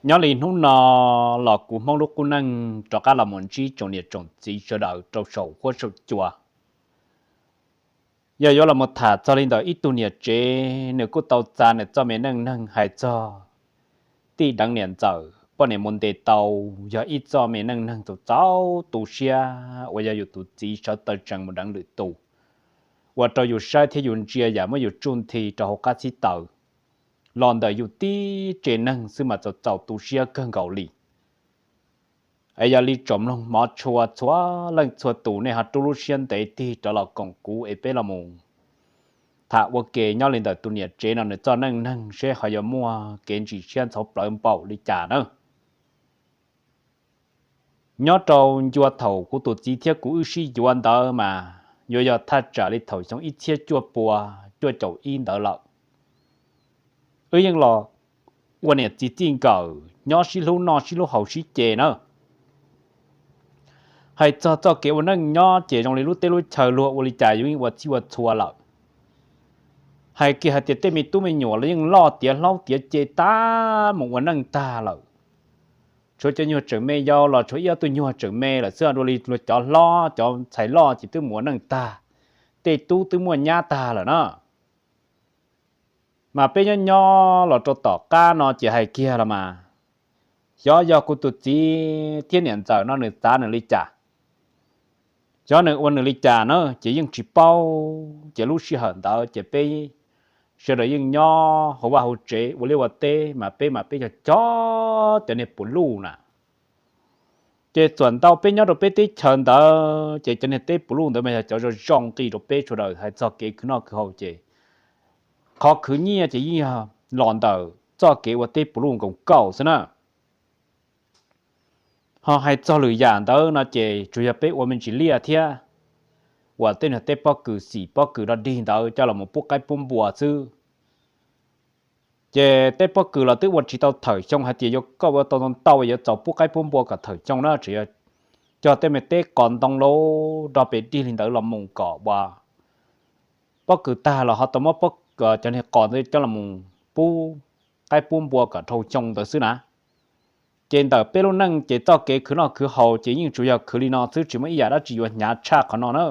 Nyob li hnub no los kuv Hmoob lub qub neej rov qab los mus ntsib tsoom niam tsoom txiv sawv daws rau saum huab saum cua. Yog yuav los mus tham txog li ntawm ib tug niam tsev, nws kuj tau txav nws txoj me neej neeg hais txog tij deev niam ntxawm poj niam mus ntes tau, yog ib txoj me neej neeg txaus txaus tu siab uas yog yus tus txiv sawv taw tsees mus deev lwm tus, ua rau yus saib thiab yus ntsia yam muab yus tsuj nthi rau hauv qab txhib taws los ntawm yus tib tse neeg xwb mas txaus txaus tu siab kawg nkaus li. Es yog li tsoom mloog hmov tshua txhua leej txhua tus, nej ho rub lub siab ntev tig rov los koom kuv es peb los mus tham ua ke nyob li ntawm tus niam tsev no nws txoj neej neeg seb ho yuav muaj kev ntsim siab ntxhov plawv npaum li cas na. Nyob rau ncua thaum kuv tus txiv thiab kuv wb sib yuav ntawd mas yuav yog thaj tsam li thaum xyoo ib txhiab cuaj pua cuaj caum ib ntawd lawm. Wb yeej los ua niam txiv txij nkawm nyob sib hlub noj sib hlub haus sib ce na. Hais txog txoj kev ua neej nyob ces zoo li lub teb lub chaw luag ua li cas yus yeej ua txhij ua txhua lawm. Hais kiag hais tias tej me tub me nyuam los yeej loj tiav hlob tiav ce tag mus ua neej tag lawm. Tshuav cov nyuag tseem me yau los tshuav ib ob tug nyuag tseem me lawm xwb, dua li luag cov hlob cov ntxhais loj ces twb mus ua neej tag, tej tub twb muaj nyab tag lawm na. Mas peb nyob nyob los rau tom qab no ces hais kiag los mas, xyov yog kuv tus txiv thiab niam ntxawm no nws xav nws li cas, xyov nws ua nws li cas na ces yeej tsis paub. Ces lub sij hawm ntawd ces peb sawv daws yeej nyob hauv vaj hauv tsev ua liaj ua teb mas peb mas peb cog cov niag puv luj na. Ces txawm ntau peb nyob rau peb teb chaws ntawd ces cov niag teb puv luj ntawd mas yog cov zoo zoo nqi rau peb sawv daws hais txog kev khwv noj khwv haus ces qhov khwv nyiaj ces yeej yog los ntawm txoj kev ua teb puv luj nkaus nkaus xwb na. Ho hais txog lwm yam ntawd no ces tsuas yog peb ua me ntsis liaj thiab ua tej niag teb pob kws xim pob kws dog dig ntawd coj los pub qaib pub npua xwb. Ces teb pob kws los twb ua tsis tau thawm xyoo hais tias yuav koj ua tau ntau ntau yuav txaus pub qaib pub npua kom thawm xyoo na, tseem yog cog tej me teb qos ntoo lub nrog pes dig li ntawd los mus kom ua pob kws tag los ho tau muab cov niag qos ntawd coj los pub qaib pub npua kom dhau xyoo ntawd xwb na. Ces ntawm peb lub neej ces txoj kev khwv noj khwv haus ces yeej tsuas yog khwv li no xwb, tsis muaj ib yam dab tsi yuav hnyav tshaj qhov no na.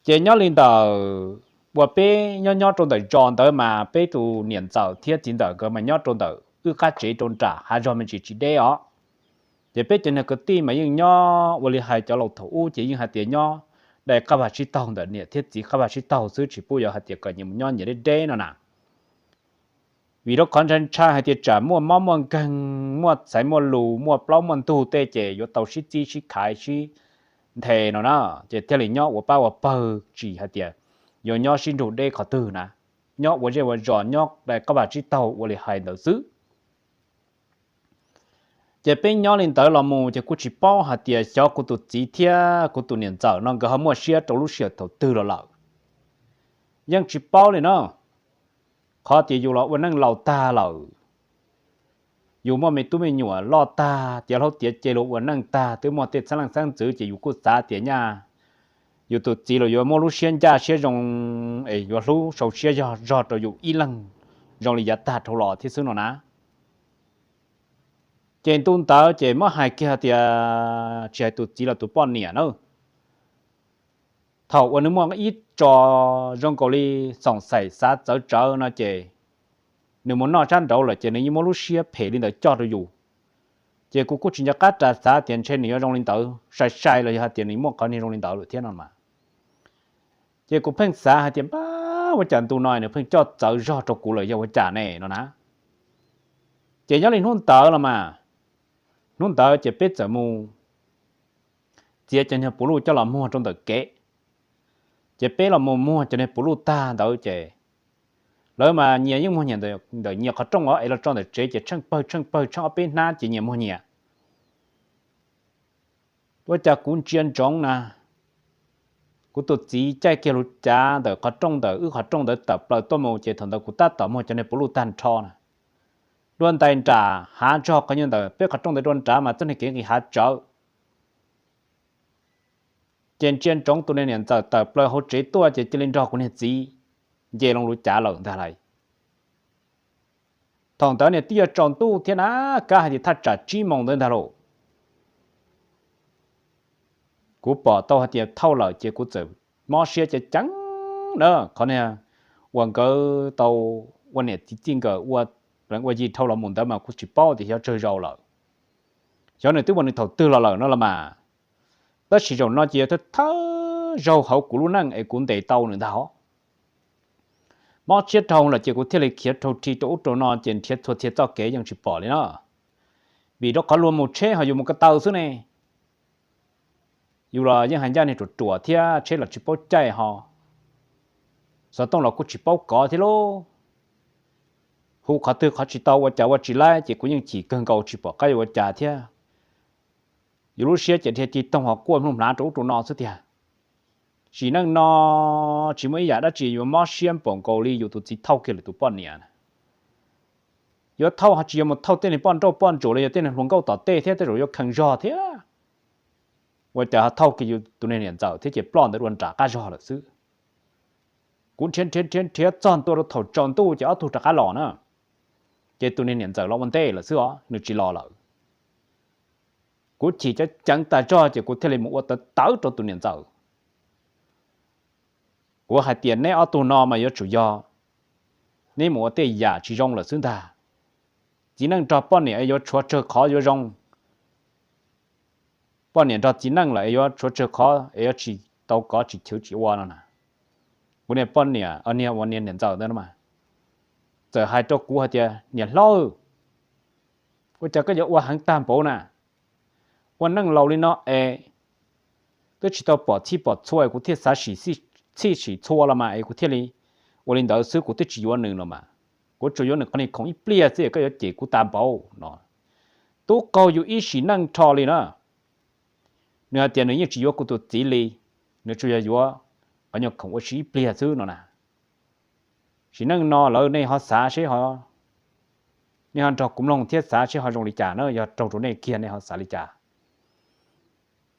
Ces nyob li ntawm uas peb nyob nyob rau ntawm zos ntawd mas peb tus niam ntxawm thiab txiv ntxawm nkawd mas nyob rau ntawm wb qab tsev rau nram hav zog me ntsis tsis deb os. Ces peb cov niag kwv tij mas yeej nyob ua li hais cov laus thaum ub ces yeej hais tias nyob dai qab vag sib taug ntawm niam thiab txiv qab vag sib taug xwb, tsis pub yuav hais tias kom nyias mus nyob nyias deb deb no na. Vim rau qhov ntshai ntshai hais tias tsam muaj mob muaj nkeeg, muaj txhais muaj lus, muaj plaub muaj ntug tej ces yuav tau sib txib sib khaiv sib nthe no na, ces thiaj li nyob ua pab ua pawg tsis hais tias yuav nyob sib nrug deb qhov twg na, nyob ua zej ua zos nyob dai qab vag sib taug ua li hais ntawd xwb. Ces peb nyob li ntawd los mus ces kuj tsis paub hais tias xyov kuv tus txiv thiab kuv tus niam ntxawm no nkawd ho muaj siab rau lub sij hawm thaum twg los lawm. Yeej tsis paub li na. Qhov tias yus los ua neej laus tag lawm, yus muaj me tub me nyuam loj tag, tiav hlob tiav ce los ua neej tag, twb muaj tej xeeb leej xeeb ntxwv ces yus kuj xav tias nyaj yus tus txiv los yuav muaj lub siab ncaj siab zoo es yuav hlub sau siab zog zog rau yus ib leeg zoo li yav tag dhau los thiab xwb no na. Ces ntu ntawd ces muab hais kiag tias tsis hais tus txiv los tus poj niam na, thaum uas nws muaj ib tso zoo nkaus li xoom xaim xav txawv tsawv no ces nws mus noj sab nraud lawm ces nws yeej muab lub siab phem li ntawd coj rau yus. Ces kuv kuj tsis nco qab ras xav tias ntshe nws yuav zoo li ntawd sai sai los yog hais tias nws muaj qhov niag zoo li ntawd lawm thiab no mas. Ces kuv pheej xav hais tias npab ua cas ntu no nws pheej coj txawv zog rau kuv lawm yog ua cas ne no na. Ces nyob li hnub ntawd los mas, hnub ntawd ces peb txawm mus txiav cov niag puv luj coj los muag rau ntawm kev. Ces peb los mus muag cov niag puv luj tag ntawd ces lawv mas nyias yeej muag nyias ntawm nyias qhov rooj os, es los tso ntawm tsev ces tsheej pawg tsheej pawg tsheej ob peb hnab ces nyias muag nyias. Ua cas kuv ntsia ntsoov na, kuv tus txiv caij kiag lub cav ntawm qhov rooj ntawm wb qhov rooj ntawd tawm plaws tuaj mus ces thaum ntawd kuv tab tom muag cov niag puv luj tag nrho na. Dua ntais nram hav zog qhov nyuag ntawm peb qhov rooj ntawd dua nrad mas txoj niag kev nqis hav tsawv. Ces ntsia ntsoov tus niag niam ntxawm tawm plaws hauv tsev tuaj ces cia li nrog kuv niag txiv nce loo lub cav lawm ntag lauj. Thaum ntawd niam twb yuav tsaus ntuj thiab na, kab hais tias thaj tsam tsib moos ntawd ntag lauj. Kuv pom tau hais tias thauj lawm ces kuv txawm mob siab ceev ceev na. Qhov niag uas nkawd tau ua niam txiv txij nkawm ua pleev ua yi dhau los mus ntawd mas kuv tsis paub tias xyov tsawg zaus lawm, xyov nws twb ua nws thaum twg los lawm no los mas. Tab sis zaum no ces yog thawj thawj zaug hauv kuv lub neej es kuv ntes tau nws ntag os. Mob siab dhau lawm ces kuv thiaj li khiav rau rhi rau ub rau no ces nrhiav txhua txhia txoj kev yeej tsis pom li na. Vim rau qhov luag mus tsheb ho yus mus ko taw xwb ne. Yus los yeej hais ncaj niag ruam ruam thiab tsheb los tsis paub caij ho. Xov tooj los kuj tsis paub kov thiab lauj. Hu qhov twg qhov tsis tau ua cas ua tsis laib ces kuv yeej chim kawg nkaus tsis pom qab yuav ua cas thiab. Yus lub siab ces dhia ci toog ho quaj mloog hnav rau ub rau no xwb tiag. Sim neej no tsis muaj ib yam dab tsi yuav mob siab npaum nkaus li yus tus txiv thauj kiag lwm tus poj niam. Yuav thauj ho tsis yog mus thauj tej niag poj nrauj poj ntsuam los yog tej niag hluas nkauj tom tej thiab tej zaum yuav kheev zog thiab. Ua cas ho thauj kiag yus tus niag niam ntxawm thiab ces ploj ntawd dua nram qab zog lawm xwb. Kuv nrhiav nrhiav nrhiav nrhiav txog ntua rau thaum tsaus ntuj ces ob tug rov qab los na. Ces tus niag niam ntxawm los ua ntej lawm xwb os, nws tsis los lawm. Kuv chim ceev ceev tas zog ces kuv thiaj li mus ua tawv tawv rau tus niam ntxawm. Kuv hais tias neb ob tug no mas yuav tsum yog neb mus ua tej yam tsis zoo lawm xwb ntag. Txiv neej nrog poj niam es yuav tshuav tsawg qhov yuav zoo, poj niam nrog txiv neej lawm es yuav tshuav tsawg qhov es yuav tsis tau kov tsis chwv tsis ua no na. Kuv niag poj niam, niag uas niag niam ntxawm ntawd no mas txawm hais rau kuv hais tias, niam hlob, ua cas koj yuav ua heev tag npaum na? Ua neej laus li no es twb tsis tau pom txhij pom txhua es kuv thiaj xav sim txhij sim txhua los mas es kuv thiaj li ua li ntawd xwb, kuv twb tsis yuav nws los mas. Kuv tsuas yuav nws qhov niag khoom ib pliag xwb es koj yuav cem kuv tag npaum no. Tub qaug yus ib sim neej rho li na. Nws hais tias nws yeej tsis yuav kuv tus txiv li, nws tsuas yog yuav qhov nyuag khoom ua si ib pliag xwb no na. Sim neej no lawm nej ho xav seb, nej ho nrog kuv mloog thiab xav seb ho zoo li cas na, yog raug rau nej kiag nej ho xav li cas.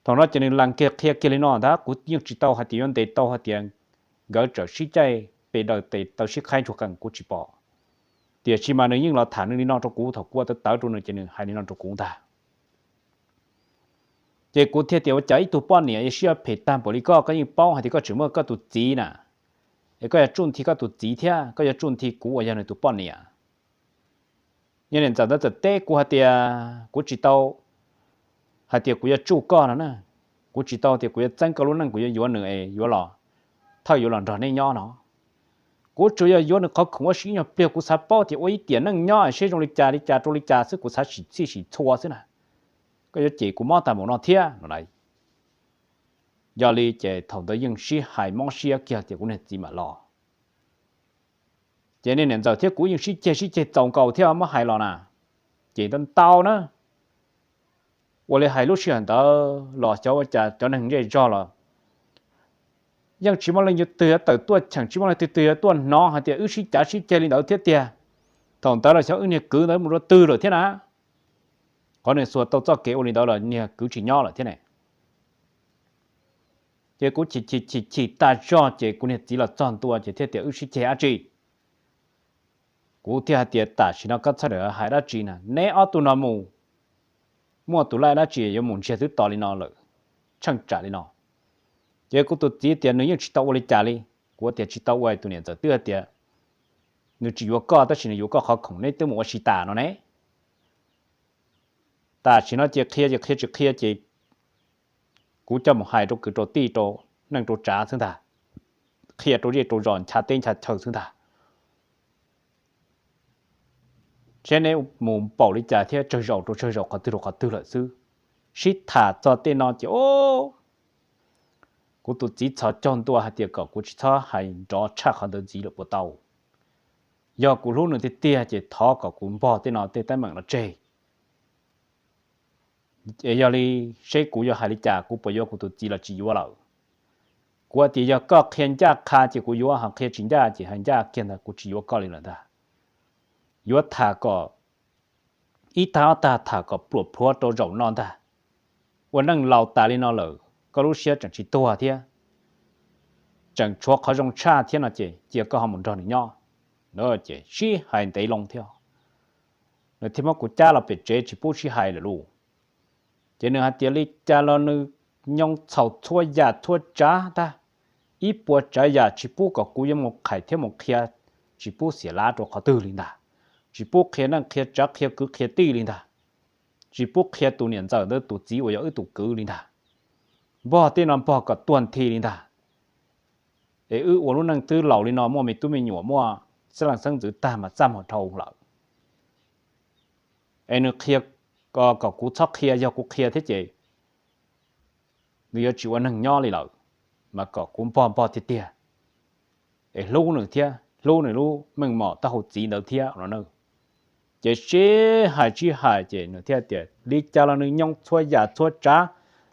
Thaum no ces nws lees kiag qhia kiag li no ntag, kuv yeej tsis tau hais tias yuav ntes tau hais tias nkawd txawm sib caij pe daws tes taw sib qhaib ntsuag qees kuv tsis pom. Tiam sis mas nws yeej los tham nws li no rau kuv, thaum kuv ua tawv tawv rau nws ces nws hais li no rau kuv ntag. Ces kuv thiaj tias ua cas ib tug poj niam sib phem tag npaum li koj, koj yeej paub hais tias koj tseem muaj koj tus txiv na, es koj yuav tsuj nthi koj tus txiv thiab koj yuav tsuj nthi kuv uas yog nws tus poj niam. Niag niam ntxawm ntawd txawm teb kuv hais tias kuv tsis tau hais tias kuv yuav tsuj koj no na, kuv tsis tau tias kuv yuav txeeb koj lub neej kuv yuav yuav nws es yuav los thawj yuav los nrog nej nyob no. Kuv tsuas yog yuav nws qhov khoom ua si ib nyuag pliag, kuv xav paub tias ua ib tiam neej nyob es seb zoo li cas li cas rau li cas xwb, kuv xav sim txhij sim txhua xwb na. Koj yuav cem kuv mob tag npaum no thiab no lauj. Yog li ces thaum ntawd yeej sib hais mob siab kiag tias kuv niag txiv mam los. Ces niag niam ntxawm thiab kuv yeej sib ceg sib ceg txaus nkaus thiab muab hais los na, ces ntau ntau na. Ua li hais lub sij hawm ntawd los xyov ua cas cov neeg zej zog los yeej tsis muaj leej twg yuav tawm tuaj cheem, tsis muaj leej twg twg yuav tuaj hnov hais tias wb sib cav sib ceg li ntawd thiab tiag. Thaum ntawd los xyov wb niag kwv ntawd mus rau twg lawm thiab na. Qhov nws xuas tau txoj kev ua li ntawd los niag kwv tsis nyob lawm thiab ne. Ces kuv chim chim chim chim tas zog ces kuv niag txiv los txog ntua ces thiaj tias wb sib ceg dab tsi. Kuv thiaj hais tias tam sim no koj txhob hais dab tsi na, neb ob tug no mus muaj tus laij dab tsi yuav mus ntsiag twb to li no lawm, tsheej tsam li no. Ces kuv tus txiv tias nws yeej tsis tau ua li cas li. Kuv tias tsis tau ua, tus niam ntxawm twb hais tias nws tsis yuav koj tab sis nws yuav koj qhov khoom, neb twb mus ua si tas no ne. Tam sim no ces qhia ces qhia tsis qhia ces kuv coj mus hais rau kwv rau tij rau neej rau tsav xwb ntag, qhia rau zej rau zos ncha teb ncha chaw xwb ntag. Seb neb mus npaum li cas thiab tsawg zaus rau tsawg zaus qhov twg rau qhov twg lawm xwb. Sib tham txog tej no ces o, kuv tus txiv txhos caug ntua hais tias kom kuv tsis txhob hais nrov tshaj qhov ntawd ntxiv lawm puas tau. Yog kuv hlub nws tiag tiag ces thov kom kuv npog tej no tej teeb meem no tseg. Es yog li seb kuv yuav hais li cas, kuv puas yuav kuv tus txiv los tsis yuav lawm. Kuv hais tias yog koj qhia ncaj qha ces kuv yuav, ho qhia tsis ncaj ces hais ncaj kiag ntag, kuv tsis yuav koj li lawm ntag. Yuav tham kom ib tag ob tag, tham kom pluam plhuav rau zaum no ntag. Ua neej laus tas li no lawm koj lub siab tseem tsis tuag thiab, tseem tshuav qhov zoo tshaj thiab no ces cia koj ho mus nrog nws nyob. Ces sib hais ntev loo thiab. nws thiaj muab kuv cab los pem tsev tsis pub sib hais lawm lauj. Ces nws hais tias li cas los nws nyoo txhaum txhua yam txhua tsav ntag, ib puas tsav yam tsis pub kom kuv yuav mus qhais thiab mus qhia, tsis pub xiam lav rau qhov twg li ntag, tsis pub qhia neej qhia tsav qhia kwv qhia tij li ntag, tsis pub qhia tus niam ntxawm ntawd tus txiv uas yog wb tus kwv li ntag. Npog tej no npog kom tuag nthi li ntag. Es wb ua lub neej twb laus li no muaj me tub me nyuam muaj xeeb leej xeeb ntxwv tag mas txaj muag dhau lawm. Es nws qhia kom kuv txhob qhia, yog kuv qhia thiab ces nws yuav tsis ua neeg nyob li lawm, mas kom kuv npog npog tiag tiag, es hlub nws thiab hlub nws lub meej mom taub hau txiv ntawd thiab no. Ces sib hais sib hais ces nws thiaj tias li cas los nws nyoo txhua yam txhua tsav,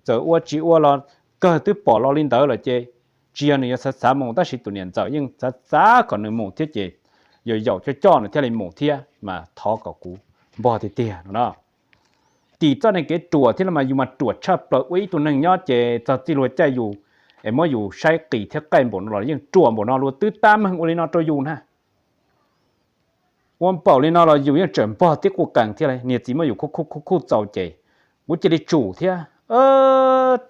txawm ua tsis ua los kawg twb pom los li ntawd lawm ces tsis yog nws yuav xav xav mus tab sis tus niam ntxawm yeej xav xav kom nws mus thiab ces yog yaum coj coj nws thiaj li mus thiab mas thov kom kuv npog tiag tiag no na. Tim txoj neeg kev ruam thiab los mas yus mas ruam tshaj plaws, ua ib tug neeg nyob ces txog txij luag caij yus es muab yus saib qis thiab qaij npaum no los yeej ruam npaum no, luag twb tab meeg ua li no rau yus na. Ua npaum li no los yus yeej tseem npog tib quj qees thiab li, niag txiv muab yus khuj khuj khuj khuj txaus ces kuv cia li tsum thiab,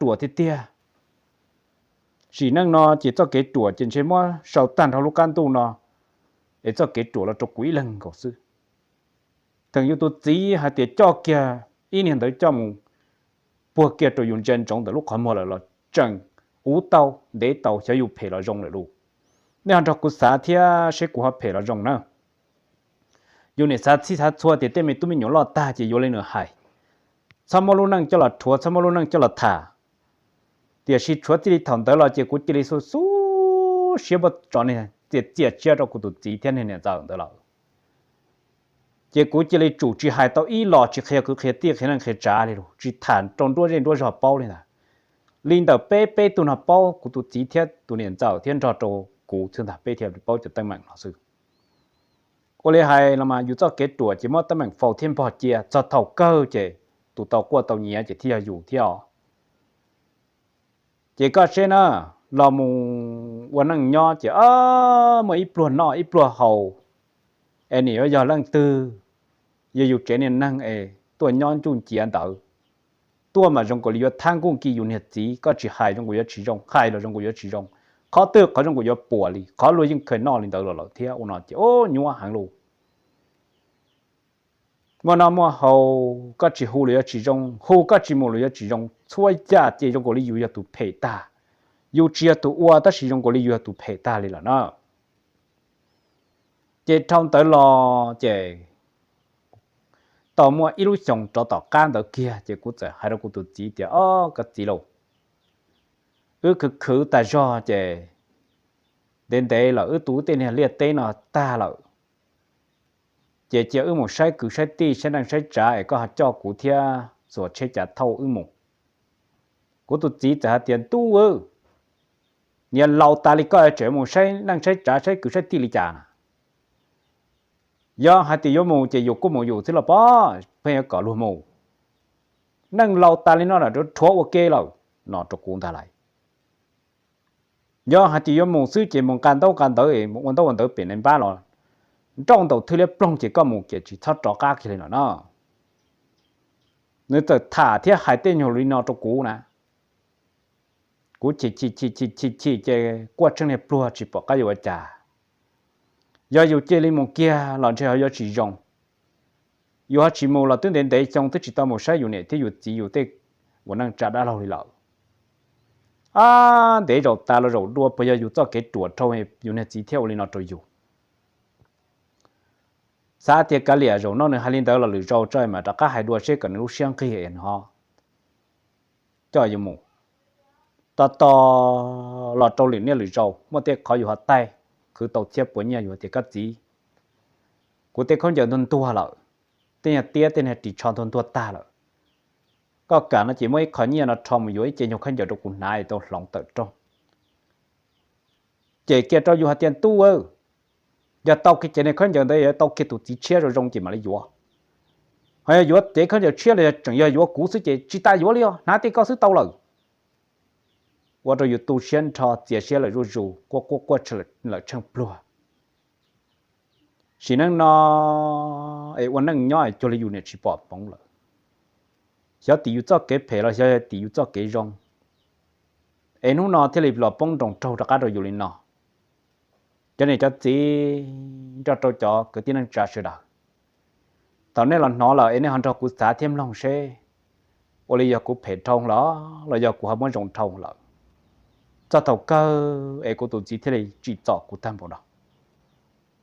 ruam tiag tiag. Sim neej no ces txoj kev ruam ces ntshe muab sau tag nrho lub qab ntuj no, es txoj kev ruam los rau kuv ib leeg nkaus xwb. Thaum yus tus txiv hais tias coj kiag ib niag ntawd coj mus puag kiag rau yus ntsia ntsoov ntawm lub qhov muag lawm los tseem uv tau ntev tau, xyov yus phem los zoo lawm lauj. Nej ho nrog kuv xav thiab seb kuv ho phem los zoo na. Yus niam xav txhij xav txhua tias tej me tub me nyuam loj tag ces yuav li nws hais, txhob muab lub neej coj los rhuav, txhob muab lub neej coj los tham. Tiam sis tshuav txij li thaum ntawd los ces kuv cia li xu xub siab npaj tso niag txias txias siab rau kuv tus txiv thiab niag niam ntxawm ntawd lawm. Ces kuv cia li tsum tsis hais tau ib los, tsis qhia kwv qhia tij, qhia neej qhia tsav li lauj, tsis tham rau nruab zej nruab zog paub li ntag. Li ntawm peb peb tug no paub, kuv tus txiv thiab tus niam ntxawm thiab nrog rau kuv xwb ntag, peb thiaj paub cov teeb meem no xwb. Ua li hais los mas yus txoj kev ruam ces muab teeb meem faus thiab npog cia, txog thaum kawg ces tus tau quaj tau nyiav ces thiaj yog yus thiab os. Ces koj seb na, los mus ua neej nyob ces muaj ib pluag noj ib pluag haus, es nim yuav yog leej twg, yog yus tsev niag neeg es tuaj nyob ncuj nciav ntawd, tuaj mas zoo nkaus li yuav thab nkuj nki yus niag txiv, koj tsis hais zoo nkaus yuav tsis zoo, hais los zoo nkaus yuav tsis zoo, qhov twg qhov zoo nkaus yuav puas li, qhov luag yeej khaws noj li ntawd los lawm thiab ua no ces nyuaj heev lauj. Muaj noj muaj haus koj tsis hu los yuav tsis zoo, hu koj tsis mus los yuav tsis zoo, txhua yam ces zoo nkaus li yus yog tus phem tag. Yus tsis yog tus ua tab sis zoo nkaus li yus yog tus phem tag li lawm na. Ces dhau ntawd los ces tau muaj ib lub xyoo rov tom qab ntawd kiag ces kuv txawm hais rau kuv tus txiv tias, Ob, koj txiv lauj, wb khwv khwv tas zog ces ntev ntev lawm wb tu tej niag liaj teb no tag lawm, ces cia wb mus saib kwv saib tij saib neej saib tsav es koj ho coj kuv thiab xuas tsheb cav thauj wb mus. Kuv tus txiv txawm hais tias, Ntuj aw, niag laus tas li koj tseem mus saib neej saib tsav saib kwv saib tij li cas na? Yog hais tias yuav mus ces yus kuj mus yus xwb los pob, pheej yuav kom luag mus. Neej laus tas li no lawm rhuav ua ke lawm, no rau kuv ntag lauj. Yog hais tias yuav mus xwb ces mus nqa ntaub nqa ntawv, mus ua ntaub ua ntawv pem nais npab los nrauj ntaus thwj liab ploog ces koj mus ces tsis txhob rov qab kiag li no no. Nws txawm tham thiab hais tej nyuag li no rau kuv na. Kuv chim chim chim chim chim chim ces quaj tsheej niag pluag tsis pom qab yuav ua cas. Yog yus cia li mus kiag los ntshe ho yuav tsis zoo. Yus ho tsis mus los twb ntev ntev xyoo twb tsis tau mus saib yus niam thiab yus txiv yus tej ua neej tsa dab laug li lawm. Ab, ntev zaum tas los zaum dua puas yog yus txoj kev ruam dhau yus niag txiv thiaj ua li no rau yus? Xav tias kav liam, zaum no nws hais li ntawd los lwm zaus tso mas rov qab hais dua seb kom nws lub siab nqig no coj yus mus. Tos tos los rau lwm niaj lwm zaus muaj tej qhov yus ho taij, khwv tau txhiab puas nyiaj yus tias, Koj txiv, kuv tej khaub ncaws ntuag ntuag lawm, tej niag tiab tej niag ris tsho ntuag ntuag tag lawm. Koj kam no ces muab ib qho nyiaj no rho mus yuav ib ce nyuag khaub ncaws rau kuv hnav es tau hloov tawm rooj. Ces kiag rau yus hais tias, Ntuj aw, yog tau kiag cev niag khaub ncaws ntawd yuav tau kiag tus txiv tshiab zoo zoo ces mam li yuav. Ho yog yuav cev khaub ncaws tshiab los yog tseem yog yuav kuv xwb ces tsis tas yuav li os, hnav tej koj xwb tau lawm. Ua rau yus tu siab nrho txias siab lawm zuj zus, quaj quaj quaj lawm tsheej pluag. Sim neej no es ua neej nyob es cuag li yus niam tsis pom hmoov lawm, xyov tim yus txoj kev phem los xyov tim yus txoj kev zoo, es hnub no thiaj li los poob nroos raug rov qab rau yus li no. Cov niam cov txiv nrog rau cov kwv tij neej tsa sawv daws, thaum nej los hnov lawm es nej ho nrog kuv xav thiab mloog seb ua li yog kuv phem dhau los los yog kuv ho muab zoo dhau lawm. Txog thaum kawg es kuv tus txiv thiaj li tsim txom kuv tag npaum no.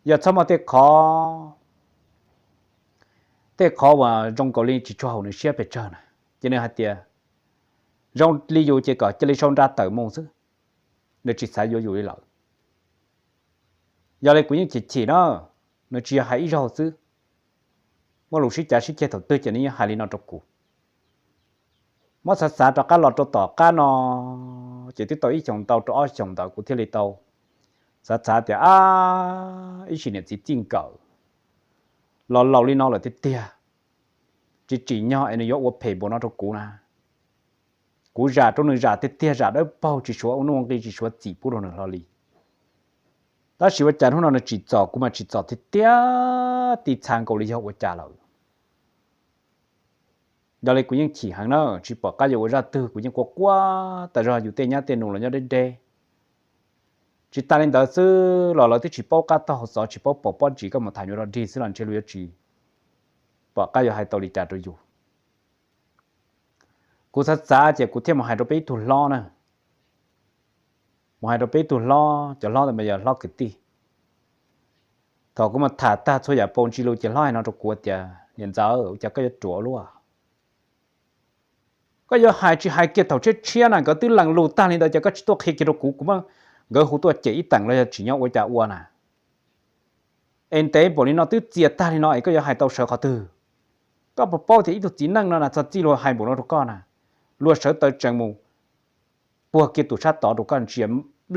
Yog txhob muaj tej qhov, tej qhov uas zoo nkaus li tsis tshua haum nws siab pes tsawg na, ces nws hais tias zoo li yus ces kom cia li sau nra tawm mus xwb, nws tsis xav yuav yus li lawm. Yog li kuv yeej chim chim na, nws tsis yog hais ib zaug xwb, muaj lus sib cav sib ceg thaum twg ces nws yeej hais li no rau kuv. Muab xav xav rov qab los rau tom qab no, ces twb tau ib xyoos ntau rau ob xyoos ntawd kuv thiaj li tau xav xav tias ab, ib sim niam txiv txij nkawm los laus li no lawm tiag tiag, tsis tsim nyog es nws yuav ua phem npaum no rau kuv na. Kuv zam rau nws zam tiag tiag, zam dawb paug tsis suav ua nuj ua nqi tsis suav txim pub rau nws hlo li. Tab sis ua cas hnub no nws tsim txom kuv mas tsim txom tiag tiag, txav nkaus li yog ua cas lawm. Yog li kuv yeej chim heev na, tsis pom qab yuav ua zaj twg, kuv yeej quaj quaj tas zog, yus tej nyab tej nus los nyob deb deb. Tsis tas li ntawd xwb los lawv twb tsis paub qab taug hauv xov, tsis paub pom pob ntsis, koj mus tham nyuag rog dig xwb los ntshe luag yuav tsis pom qab yuav hais tau li cas rau yus. Kuv xav xav ces kuv thiaj mus hais rau peb ib tug hlob na, mus hais rau peb ib tug hlob, cov hlob ntawd mas yog hlob kwv tij. Thaum kuv mus tham tag txhua yam paus ntsis lus ces hlob hais no rau kuv tias, niam ntxawm, ua cas koj yuav ruam luaj? Koj yuav hais tsis hais kiag thaum tshiab tshiab na, nkawd twb lees lus tag li ntawd ces koj tsis tuaj qhia kiag rau kuv, kuv muab nkawd hu tuaj cem ib teem los yog tsim nyog ua cas ua na. Es ntev npaum li no twb txias tag li no es koj yuav hais tau sawv qhov twg? Koj puas paub tias ib tug txiv neej no na txog txij luag hais npaum no rau koj na, luag sawv taw tsees mus puag kiag tus sab tod rau koj ntsia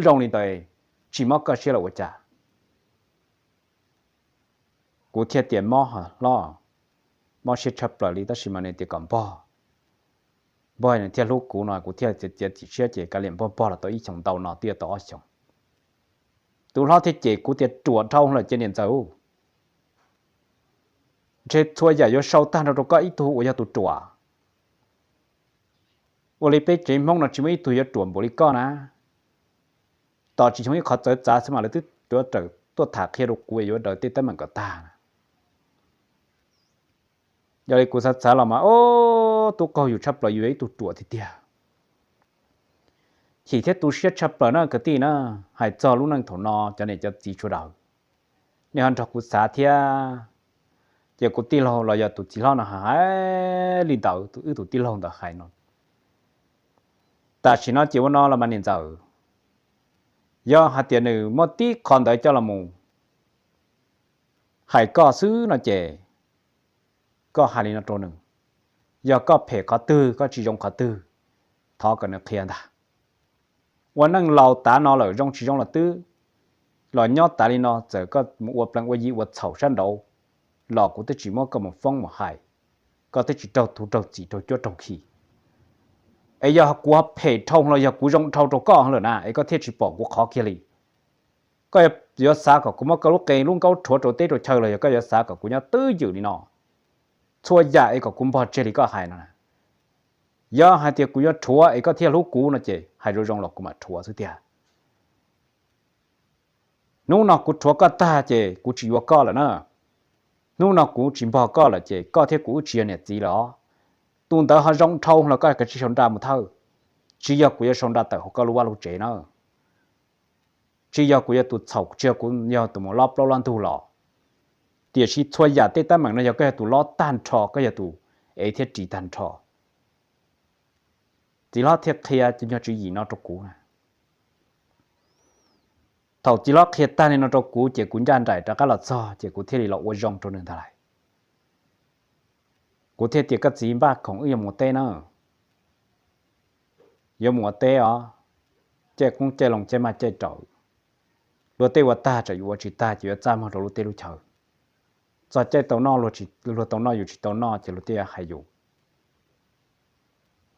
zoo li ntawd, tsis mob koj siab los ua cas? Kuv thiaj tias mob hlob, mob siab tshaj plaws li, tab sis mas nws tias kom npog, npog nws thiaj hlub kuv no, kuv thiaj txiav txim siab ces kav liam npog npog los tau ib xyoos ntau no twb yuav tau ob xyoos. Tus hlob thiaj cem kuv tias ruam dhau lawm ces niam ntxawm, ntshe txhua yam yuav sau tag nrho rau koj ib tug uas yog tus ruam. Ua li peb tsev Hmoob no tsis muaj ib tug yuav ruam npaum li koj na. Tos tsis xyoo ib qhov txawv txav xwb mas lawv twb tuav rawm tuaj tham qhia rau kuv yuav daws tej teeb meem kom tag na. Yog li kuv xav xav los mas, o, tub qaug yus tshaj plaws, yus yog ib tug ruam tiag tiag. Chim thiab tu siab tshaj plaws na kwv tij na. Hais txog lub neej thaum no cov niam cov txiv sawv daws, nej ho nrog kuv xav thiab. Ces kuv tij laug los yog tus txiv hlob no hais li ntawd, wb tus tij laug ntawd hais no. Tam sim no ces ua no los mas niam ntxawm, yog hais tias nws muaj tib qho ntawd coj los mus hais koj xwb no ces koj hais li no rau nws, yog koj phem qhov twg, koj tsis zoo qhov twg, thov kom nws qhia ntag. Ua neej laus tav no lawm, zoo tsis zoo los twb los nyob tas li no, txawm koj mus ua plees ua yi ua txhaum sab nraud los kuv twb tsis muab koj mus foob mus hais, koj twb tsis raug tus raug txim raug cuab raug khi. Es yog kuv phem dhau los yog kuv zoo dhau rau koj lawm na es koj thiaj tsis pom kuv qhov kiag li. Koj yuav xav kom kuv muab koj lub qe lub nkaub rhuav rau teb rau chaw los yog koj yuav xav kom kuv nyob twj ywm li no, txhua yam es kom kuv npog tseg li koj hais no? Yog hais tias kuv yuav rhuav es koj thiaj hlub kuv no ces hais zoo zoo los kuv mam rhuav xwb tiag. Hnub no kuv rhuav koj tag ces kuv tsis yuav koj lawm na. Hnub no kuv tsis npog koj lawm ces koj thiab kuv wb tsis yog niam txiv lawm os. Tus ntawd ho zoo dhau los koj kav tsij sau nra mus thawj, tsis yog kuv yuav sau nra tawm hauv koj lub vaj lub tsev na. Tsis yog kuv yog tus txhaum, tsis yog kuv yog tus mus lob plaub lob ntug los, tiam sis txhua yam tej teeb meem no yog koj yog tus lob tag nrho, koj yog tus ev thiab ris tag nrho. Txiv hlob thiaj qhia cov nyuag tswv yim no rau kuv na. Thaum txiv hlob qhia tag li no rau kuv ces kuv ncaj nraim rov qab los txog ces kuv thiaj li los ua zoo rau nws ntag lauj. Kuv thiaj tias koj txiv npaj khoom wb yuav mus ua teb na. Yuav mus ua teb os, caij qoob caij loo caij maj caij raum, luag tej ua tag tsam yus ua tsis tag ces yuav txaj muag rau luag tej lub chaw. Txog caij tau noj, luag tau noj yus tsis tau noj ces luag tej yuav hais yus.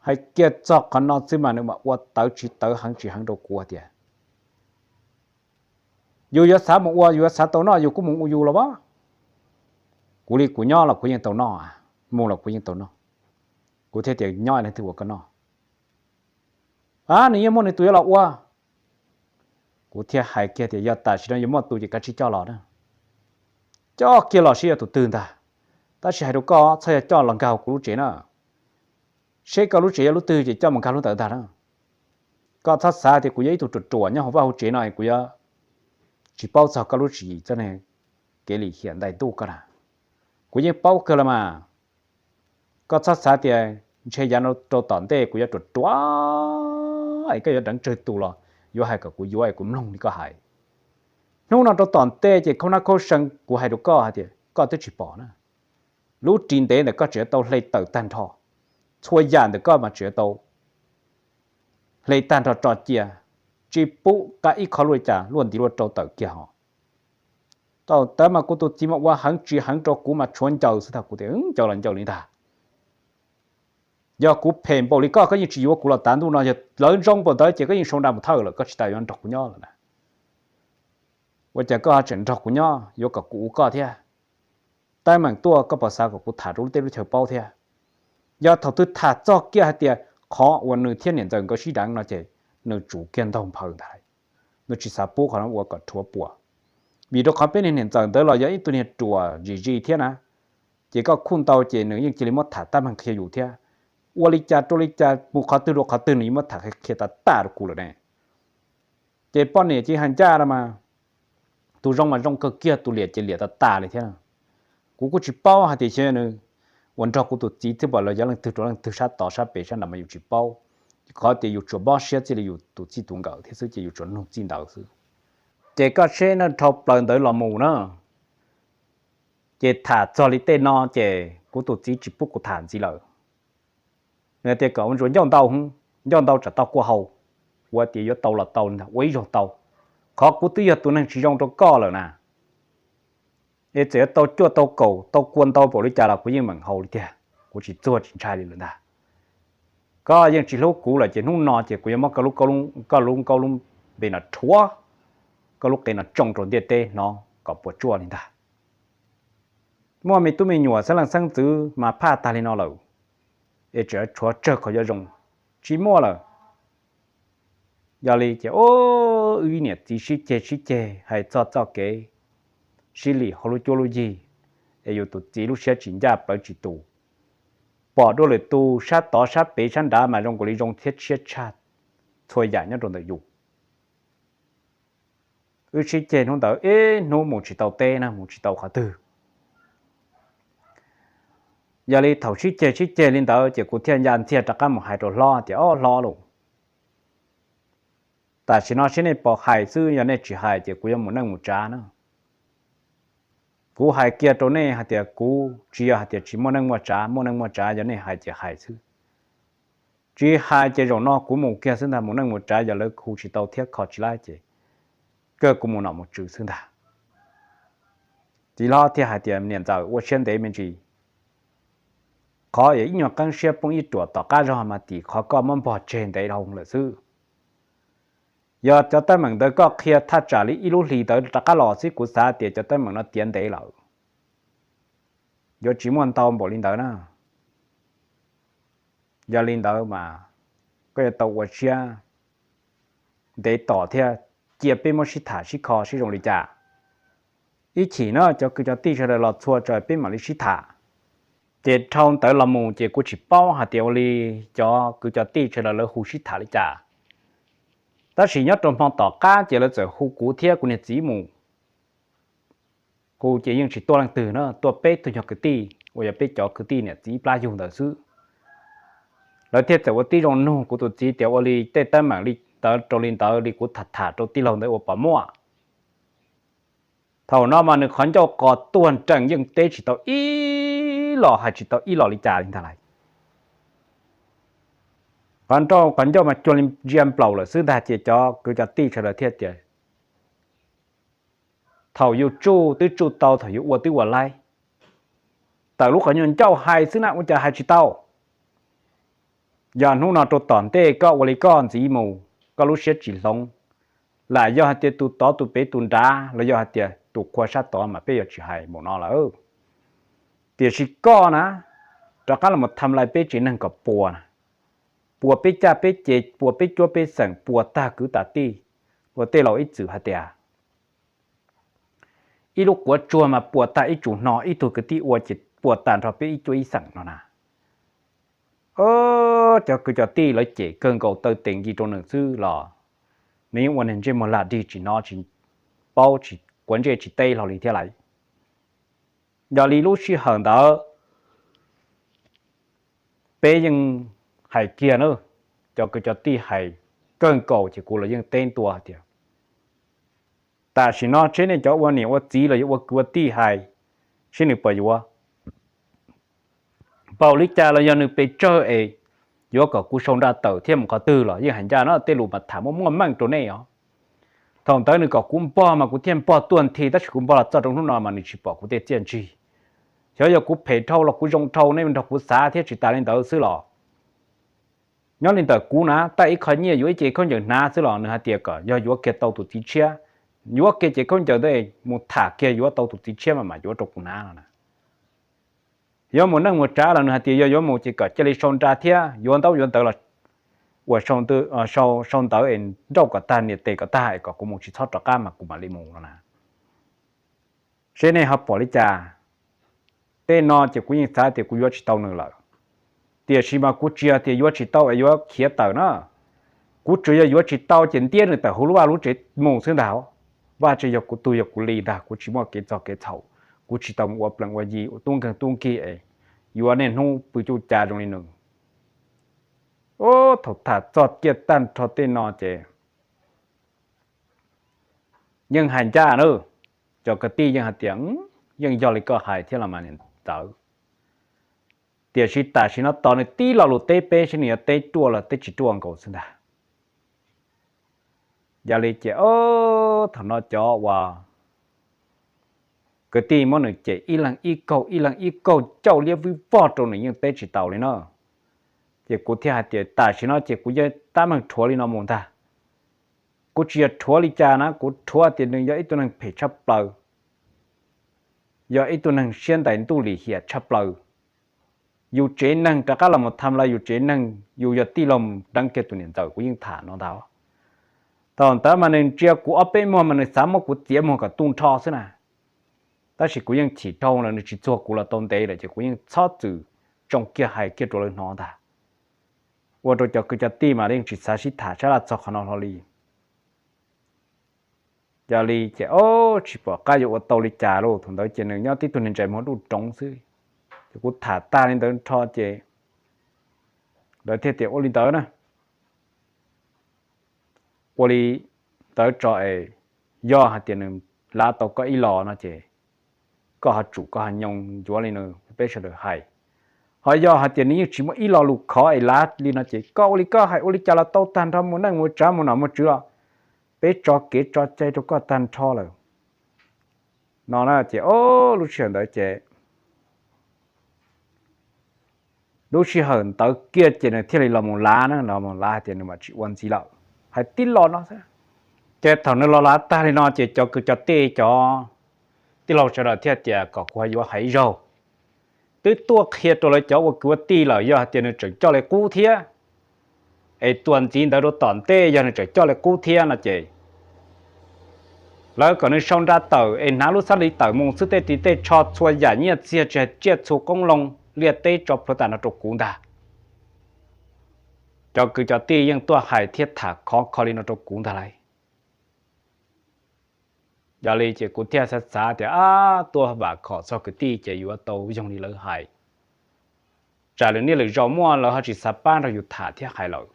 Hais kiag txog qhov no xwb mas nws mam ua tawv tsis tawv heev tsis heev rau kuv tias, yus yuav xav mus ua, yus yuav xav tau noj yus kuj mus ua yus los as. Kuv li kuv nyob los kuv yeej tau noj, mus los kuv yeej tau noj. Kuv thiaj tias nyob leej twg ua koj noj. A, nws yeej muaj nws tus yuav los ua. Kuv thiaj hais kiag tias yog tam sim no yuav muaj tus ces kav tsij coj los na. Coj kiag los seb yog tus twg ntag. Tab sis hais rau koj txhob yog coj los nkag hauv kuv lub tsev na. Seb koj lub tsev yog lub twg ces coj mus nkag lub ntawd ntag na. Koj txhob xav tias kuv yog ib tug ruam ruam nyob hauv vaj hauv tsev no kuv yuav tsis paub txog koj lub tswv yim txoj kev lim hiam ntais ntuj koj na. Kuv yeej paub kawg los mas. Koj txhob xav tias ntshe yav rau tom ntej kuv yuav ruam ruam es koj yuav deev tsawg tus los yuav hais kom kuv yuav es kuv mloog li koj hais. Hnub no rau tom ntej ces khaub nab khaub see kuv hais rau koj hais tias koj twb tsis pom na. Lub ris ntev ntawm koj tseem yuav tau hle tawm tag nrho. Txhua yam ntawm koj mas tseem yuav tau hle tag nrho tso cia, tsis pub qab ib qho luaj li cas luaj ntiv luaj rau tawm kiag ho. Thaum ntawd mas kuv tus txiv mas ua heev tsis heev rau kuv mas tshuav ncaws xwb, thaum kuv tias ncaws los ncaws li ntag. Yog kuv phem npaum li koj, koj yeej tsis yuav kuv los tav ntuj no, yog lawv zoo npaum ntawd ces koj yeej sau nra mus thawj lawm, koj tsis tas yuav nrog kuv nyob lawm na. Ua cas koj tseem nrog kuv nyob yuav kom kuv ua koj thiab? Teeb meem tuaj koj puas xav kom kuv tham rau lub teb lub chaw paub thiab? Yog thaum twg tham txog kiag hais tias qhov uas nws thiab niam ntxawm nkawd sib deev no ces nws tsum kiag ntaug nphaws ntag. Nws tsis xav pub qhov no ua kom rhuav puas, vim rau qhov peb niag niam ntxawm ntawd los yog ib tug niag ruam zim zis thiab na. Ces koj khuj ntau ces nws yeej cia li muab tham tab meeg qhia yus thiab. Ua li cas rau li cas mus qhov twg rau qhov twg nws yeej muab tham qhia tas tas rau kuv lawm ne. Ces poj niam ces hais ncaj no mas, tus zoo mas zoo kawg kiag, tus liam ces liam tas tas li thiab. Kuv kuj tsis paub hais tias xyov nws uas nrog kuv tus txiv twb pom los yog leej twg rau leej twg sab tod sab pem sab nrad mas yus tsis paub. Qhov tias yus tsuas mob siab txij li yus tus txij tus nkawm thiab xwb ces yus tsuas nug txij ntawd xwb. Ces koj seb na, dhau plaws ntawd los mus na, ces tham txog li tej no ces kuv tus txiv tsis pub kuv tham ntxiv lawm. Nws tias kom ua ntsuas ncauj ntau, ncauj ntau tsam tau kua hau. Ua tias yuav tau los tau ntag, ua ib zaug tau. Qhov kuv twb yog tus neeg tsis zoo rau koj lawm na, es txawm yuav tau cuaj tau kaum tau kua ntau npaum li cas los kuv yeej meem haus li tiag, kuv tsis txuag tsis ntshai li lawm ntag. Koj yeej tsis hlub kuv lawm ces hnub no ces kuv yuav muab koj lub, koj lub nkaub lub npe no rhuav, koj lub qe no tsoo rau ntiaj teb hnov kom puas tsuaj li ntag. Muaj me tub me nyuam xeeb leej xeeb ntxwv mas phaj tag li no lawm, es tseem tshuav tsawg qhov yuav zoo, tsis muaj lawm. Yog li ces wb niam txiv sib ceg sib ceg hais txog txoj kev sib lim hauv lub cuab lub yig, es yus tus txiv lub siab tsis ncaj plawv tsis tus, pom dua lwm tus sab tod sab pem sab nrad mas zoo nkaus li zoo thiab tshiab tshaj txhua yam nyob rau ntawm yus. Wb sib ceg hnub ntawd ib hnub mus tsis tau teb na, mus tsis tau qhov twg. Yog li thaum sib ceg sib ceg li ntawd ces kuv thiaj ncaj ntxiag rov qab mus hais rau hlob tias, Ob hlob lauj, tam sim no seb nej pom hais xwb, yog nej tsis hais ces kuv yuav mus neej mus tsav na. Kuv hais kiag rau nej hais tias kuv tsis yog hais tias tsis muaj neej muaj tsav, muaj neej muaj tsav, yog nej hais ces hais xwb. Tsis hais ces zaum no kuv mus kiag xwb ntag, mus neej mus tsav, yog lawv hu tsis tau thiab kho tsis laib ces kawg kuv mus nom mus tswv xwb ntag. Txiv hlob thiaj hais tias, Niam ntxawm, ua siab ntev me ntsis. Qhov ib nyuag qeeb siab poob ib ruam tom qab zog mas tim qhov koj muab npog tseg ntev dhau lawm xwb. Yog cov teeb meem ntawd koj qhia thaj tsam li ib lub hlis ntawd rov qab los xwb kuv xav tias cov teeb meem no tiav ntev lawm, yuav tsis muaj ntau npaum li ntawd na. Yog li ntawd mas koj yuav tau ua siab ntev tos thiab, cia peb muab sib tham sib kho seb zoo li cas. Ib chim no cov kwv cov tij sawv daws los txhua tso peb mam li sib tham. Ces dhau ntawd los mus ces kuv tsis paub hais tias ua li cov kwv cov tij sawv daws lawv hu sib tham li cas. Tab sis nyob rau hmo tom qab ces lawv txawm hu kuv thiab kuv niag txiv mus. Hu ces yeej tsis tuaj leej twg na, tuaj peb tug nyuag kwv tij uas yog peb cov kwv tij niam txiv ib plab yug ntawd xwb. Lawv thiaj txawm ua tib zoo nug kuv tus txiv tias ua li tej teeb meem li ntawd rau li ntawd li kuv tham tham rau tij laug ntawd ua pom muaj. Thaum no mas nws qhov ncauj qos tuag nrees yeej teb tsis tau ib los, hais tsis tau ib los li cas li ntag lauj. Qhov ncauj mas cuag li ntsia nplaum lawm xwb ntag ces cov kwv cov tij sawv daws thiaj tias, Thaum yus tsuj twb tsuj tau, thaum yus ua twb ua laib. Tawm lub qhov nyuag ncauj hais xwb na ua cas hais tsis tau. Yog hnub no rau tom ntej koj ua li koj ntxiv mus, koj lub siab tsis hloov, lam yog hais tias tus tod tus pem tus nrad los yog hais tias tus qhua sab tod mas peb yuav tsis hais npaum no lawm. Tiam sis koj na, rov qab los tham lais peb tsev neeg kom puas na, puas peb caj peb ces, puas peb cuab peb xeem, puas tag kwv tag tij. Ua tej laus ib txwm hais tias, ib lub quav tsuag mas puas tag ib tsum hno, ib tug kwv tij ua ces puas tag nrho peb ib cuab ib xeem no na. Cov kwv cov tij lawv cem kawg nkaus taw tes nkis rau nws xwb los nws yeej ua neeg ntsej muag lag dig tsis hnov tsis paub tsis quav ntsej tsis teb hlo li thiab lais. Yog li lub sij hawm ntawd peb yeej hais kiag na, cov kwv cov tij hais kawg nkaus ces kuv los yeej teb ntua tias, tam sim no tsheb nej cov ua niam ua txiv los yuav ua kwv ua tij hais, seb nws puas yuav, puas li cas los yog nws pes tsawg es yuav kom kuv sau nra tawm thiab mus qhov twg los yeej hais ncaj no, tej lus mas tham muaj muaj meej rau nej os. Thaum ntawd nws kom kuv npog mas kuv thiaj npog tuaj nthi, tab sis kuv npog los txog rau hnub no mas nws tsis pom kuv tej txiaj ntsig. Xyov yog kuv phem dhau los kuv zoo dhau nej nrog kuv xav thiab, tsis tas li ntawd xwb los nyob li ntawm kuv na, tag ib qho nyiaj yuav ib ce khaub ncaws hnav xwb los nws hais tias kom yog yuav kiag tau tus txiv tshiab, yuav kiag ces khaub ncaws ntawd mus tham kiag yuav tau tus txiv tshiab mas mam yuav rau kuv hnav no na. Yuav mus neej mus tsav los nws hais tias yog yuav mus ces kom cia li sau nra thiab yuav ntaub yuav ntawv los ua sau ntawv es nrauj kom tag nias tes kom tag es kom kuv mus tsis txhob rov qab mas kuv mam li mus no na. Seb nej ho pom li cas? Tej no ces kuv yeej xav tias kuv yuav tsis tau nws lawm, tiam sis mas kuv tsis yog tias yuav tsis tau es yuav khiav tawm na. Kuv tsuas yog yuav tsis tau ces ntiab nws tawm hauv lub vaj lub tsev mus xwb ntag. Vaj tsev yog kuv tug yog kuv li ntag, kuv tsis muaj kev txog kev txhaum, kuv tsis tau mus ua plees ua yi ua tub nkeeg tub nkig es yuav niaj hnub pw cuj ca zoo li nws. Thaum tham txog kiag tag nrho tej no ces yeej hais ncaj na, cov kwv tij yeej hais tias yeej yog li koj hais thiab los mas niam ntxawm, tiam sis tam sim no tos nws tib lo lus teb peb seb nws yuav teb ruaj los teb tsis ruaj nkaus xwb ntag. Yog li ces thaum no cov uas kwv tij muab nws cem ib leeg ib kaug ib leeg ib kaug cauj liab vwj vog rau nws yeej teb tsis tau li na. Ces kuv thiaj hais tias tam sim no ces kuv yeej tab meeg rhuav li no mus ntag. Kuv tsis yog rhuav li cas na, kuv rhuav tias nws yog ib tug neeg phem tshaj plaws, yog ib tug neeg siab ntais ntuj lim hiam tshaj plaws. Yus tsev neeg rov qab los mus tham lawv yus tsev neeg, yus yog tij laug mus deev kiag tus niam ntxawm, kuv yeej tham no ntag. Thaum ntawd mas nws ntsia kuv ob peb muag mas nws xav muab kuv txiav muag kom tu nrho xwb na. Tab sis kuv yeej chim dhau lawm, nws tsis txuag kuv los tau ntev lawm ces kuv yeej txhob txwm tsoo kiag hais kiag rau lawv hnov ntag. Ua rau cov kwv cov tij mas yeej tsis xav sib tham sab laj txog qhov no hlo li. Yog li ces o, tsis pom qab yuav ua tau li cas lauj. Thaum ntawd ces nws nyob tib tug niag ntsais muag duj roov xwb. Ces kuv tham tag li ntawd nrho ces lawv thiaj tias ua li ntawd na, ua li ntawd tso es yog hais tias nws lav tau koj ib los no ces koj ho tsum koj ho nyoo yuav li nws peb sawv daws hais. Ho yog hais tias nws yeej tsis muaj ib lo lus khov es lav li no ces koj ua li koj hais ua li cas los tau tag nrho, mus neej mus tsav mus nom mus tswv los peb tso kev tso cai rau koj tag nrho lawm no na. Ces o, lub sij hawm ntawd ces lub sij hawm ntawd kiag ces nws thiaj li los mus lav na, los mus lav hais tias nws mam tsis ua ntxiv lawm, hais tib lo no xwb. Ces thaum nws los lav tag li no ces cov kwv cov tij, cov tij laug sawv daws thiaj tias kom kuv ho yuav hais ib zaug, twb tuaj qhia rau lawv cov ua kwv ua tij lawm, yog hais tias nws tseem coj li qub thiab es tua ntxiv ntawd rau tom ntej, yog nws tseem coj li qub thiab no ces lawv kom nws sau nra tawm es hnav lub xab li tawm mus xwb, tej ris tej tsho txhua yam nyiaj txiag tsis hais tsiaj txhu qoob loo liaj teb tso plhuav tas no rau kuv ntag. Cov kwv cov tij yeej tuaj hais thiab tham khov kho li no rau kuv ntag lauj. Yog li ces kuv thiaj xav xav tias ab, tuaj vam khom txog kwv tij ces yuav tau yoog li lawv hais, tsam lwm niaj lwm zaus muaj lawv ho tsis xav pab nrog yus tham thiab hais lawm.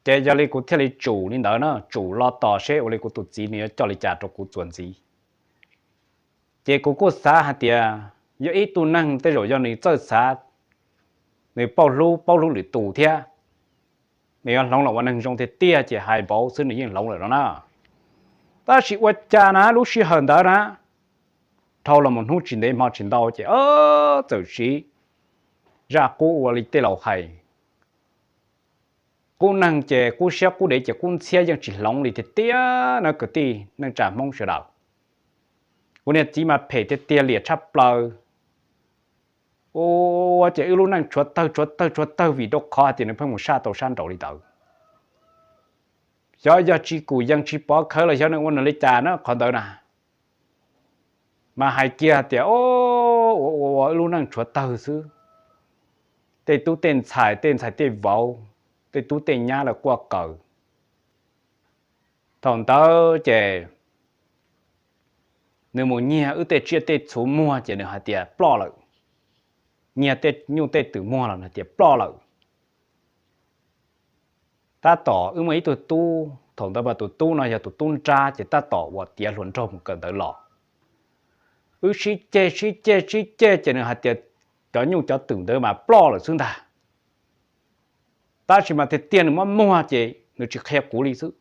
Ces yog li kuv thiaj li tsum li ntawd na, tsum los tos seb ua li kuv tus txiv nws yuav coj li cas rau kuv txuas ntxiv. Ces kuv kuj xav hais tias yog ib tug neeg tej zaum yog nws txawj xav, nws paub hlub paub hlub lwm tus thiab, nws yuav hloov los ua neeg zoo tiag tiag ces hais npaum xwb nws yeej hloov lawm no na. Tab sis ua cas na lub sij hawm ntawd na, dhau los mus hnub tsis ntev hmo tsis ntau ces txawm siv zaj qub ua li tej laus hais, qub neeg ces qub siab qub dev ces qub ntxhiab yeej tsis hloov li tiag tiag na kwv tij neej tsa Hmoob sawv daws. Kuv niag txiv mas phem tiag tiag liam tshaj plaws. Ua ces wb lub neej tshuav tawg tshuav tawg tshuav tawg vim rau qhov hais tias nws pheej mus saj tau sab nraud li ntawd. Xyov yog tsis kum yees tsis pov khawv los xyov nws ua nws li cas na qhov ntawd na. Mas hais kiag hais tias, o, ua ua ua wb lub neej tshuav tawg xwb. Tej tub tej ntxhais, tej ntxhais tej vauv, tej tub tej nyab lawv quaj qw. Thaum ntawd ces nws mus nyiag wb tej tsiaj tej txhu muag ces nws hais tias ploj lawm. Nyiag tej nyuj tej twm muag los nws hais tias ploj lawm. Tab tom wb muaj ib tug tub, thaum ntawd mas tus tub no yog tus tub nrab ces tab tom uas tiav hluas nraug mus kawm ntawv los. Wb sib ceg sib ceg sib ceg ces nws hais tias cov nyuj cov twm ntawd mas ploj lawm xwb ntag. Tab sis mas tiag tiag nws muab muag ces nws tsis qhia kuv li xwb.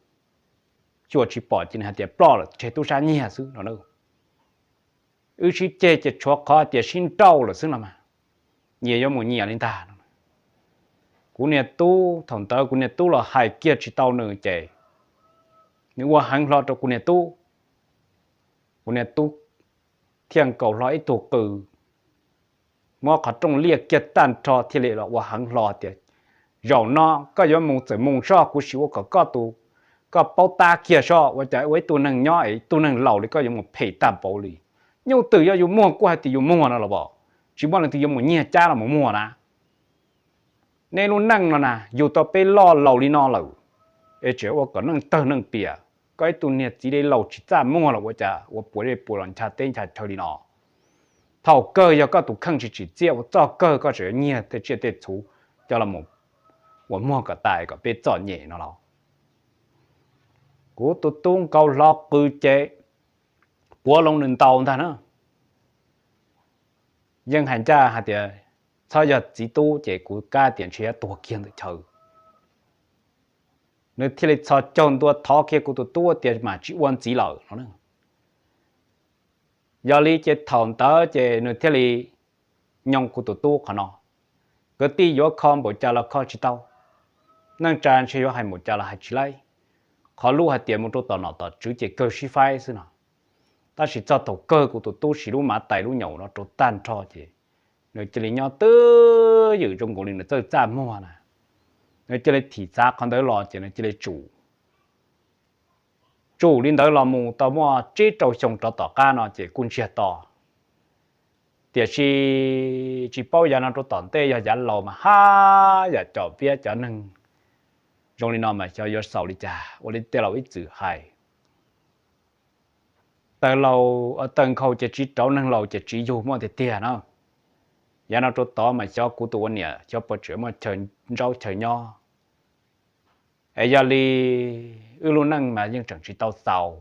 Xyuas tsis pom ces nws hais tias ploj lawm tseg tub sab nyiag xwb no. Wb sib ceg ces tshuav qhov hais tias sib nrauj lawm xwb no mas, nyias yuav mus nyias li ntag. Kuv niag tub, thaum ntawd kuv niag tub los hais kiag tsis tau nws ces nws ua heev hlo rau kuv niag tub. Kuv niag tub thiaj nkaus hlo ib tug qws, muab qhov rooj liaj kiag tag nrho thiaj li los ua heev hlo tias, zaum no koj yuav mus txawm mus soj, kuv sim ua kom koj tus, koj paub tab kiag soj. Ua cas ua ib tug neeg nyob es ib tug neeg laus li koj yuav mus phem tag npaum li? Nyuj twm yog yus muag kuj hais tias yus muag no los as, tsis muaj leej twg yuav mus nyiag cab los mus muag na. Nej lub neej no na yug tau peb loj laus li no lawm, es tseem ua kom neej tawg neej piam. Koj ib tug niag txiv li laus tsis txaj muag los ua cas ua puas zej puas zos ncha teb ncha chaw li no. Thaum kawg yog koj tus kheej tsis tsim txiaj ua txoj kawg koj tseem yuav nyiag tej tsiaj tej txhu coj los ua muag kom tas kom peb txom nyem no los. Kuv tus tub nkaus hlo qws ces quav loo nws ntaus ntag na. Yeej hais ncaj hais tias txhob yog txiv tub ces kuv kab tias ntshe yuav tuag kiag ntawm chaw. Nws thiaj li txhos caug ntua thov kiag kuv tus tub tias mam tsis ua ntxiv lawm no. Yog li ces thaum ntawd ces nws thiaj li nyoo kuv tus tub qhov no. Kwv tij yuav kho npaum cas los kho tsis tau, neej tsa ntshe yuav hais npaum cas los hais tsis laib. Qhov lub hais tias mus rau tom nom tom tswv ces kawg sib faib xwb no. Tab sis txog thaum kawg kuv tus tub siv lub mav tais lub nyaum no rau tag nrho ces nws cia li nyob twj ywm zoo nkaus li nws txawj txaj muag na. Nws cia li thim txav qhov ntawd los ces nws cia li tsum. Tsum li ntawd los mus tau muaj tsib rau xyoo rov tom qab no ces kuj ntsiag to. Tiam sis tsis paub yav no rau tom ntej yog yav laus mas haj yam com piab cov neeg zoo li no mas xyov yuav xaus li cas ua li tej laus ib txwm hais. Taw laus, taw nkhaus ces tsis rauv, neeg laus ces tsis yug muaj tiag tiag na. Yav no rau tod mas xyov kuv tus ua niam xyov puas tseem muaj chaw ntsaub chaw nyob. Es yog li wb lub neej mas yeej tseem tsis tau xaus.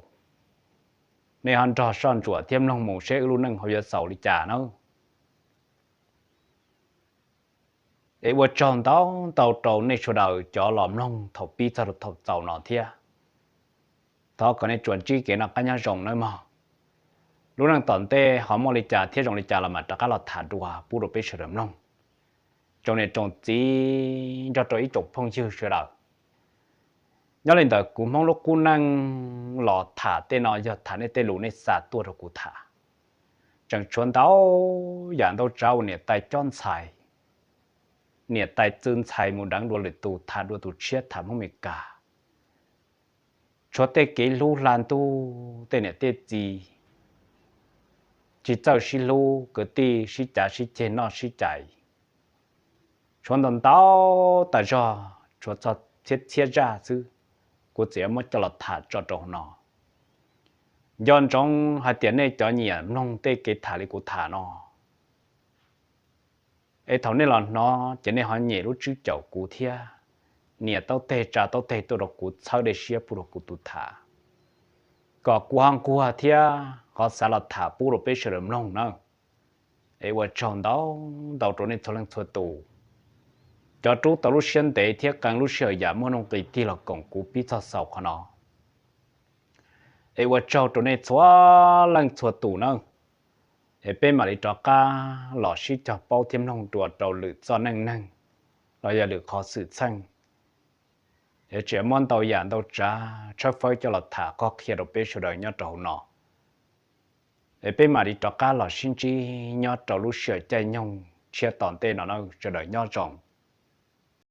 Nej ho nrog soj ntsuam thiab mloog mus seb wb lub neej ho yuav xaus li cas na. Es ua tsaug ntau ntau rau nej sawv daws cov los mloog thaum pib txog rau thaum xaus no thiab. Thov kom nej tsuas ntsib kev noj qab nyob zoo nawb mog. Lub neej tom ntej ho muaj li cas thiab zoo li cas los mam rov qab los tham dua pub rau peb sawv daws mloog. Tsoom niam tsoom txiv nrog rau ib tsoom phooj ywg sawv daws, nyob li ntawm kuv Hmoob lub qub neej los tham tej no yog tham nej tej lus nej xa tuaj rau kuv tham. Tseem tshuav ntau yam ntau tsav uas niam tais cob ntxhais, niam tais txwv ntxhais mus deev dua lwm tus, tham dua tus tshiab, tham Hmoob Mes Kas. Tshuav tej kev hlub hla ntuj tej niam tej txiv tsis txawj sib hlub, kwv tij sib cav sib ceg noj sib cais. Tshuav ntau ntau tas zog, tshuav txog txhiab txhiab zaj xwb, kuv txawm yuav muab coj los tham tso rau hauv no. Nco ntsoov hais tias nej cov nyiam mloog tej kev tham li kuv tham no, es thaum nej los hnov ces nej ho nyem lub tswb caum kuv thiab, nias taub teg tsa taub teg tuaj rau kuv txhawb dej siab pub rau kuv tus tham, kom kuv ho nquag thiab ho xav los tham pub rau peb sawv daws mloog na. Es ua tsaug ntau ntau rau nej txhua leej txhua tus, cov rub tau lub siab ntev thiab qee lub sij hawm yam muaj nuj nqis tig los koom kuv pib txog xaus qhov no. Es ua tsaug rau nej txhua leej txhua tus nawb. Es peb mam li rov qab los sib cog paub thiab mloog dua rau lwm txoj neej neeg los yog lwm qhov xwm txheej. Es tseem muab ntau yam ntau tsav tshawb fawb coj los tham qhov qhia rau peb sawv daws nyob rau hauv no. Es peb mam li rov qab los sib ntsib nyob rau lub sij hawm caij nyoog tshiab tom ntej no na. Sawv daws nyob zoo.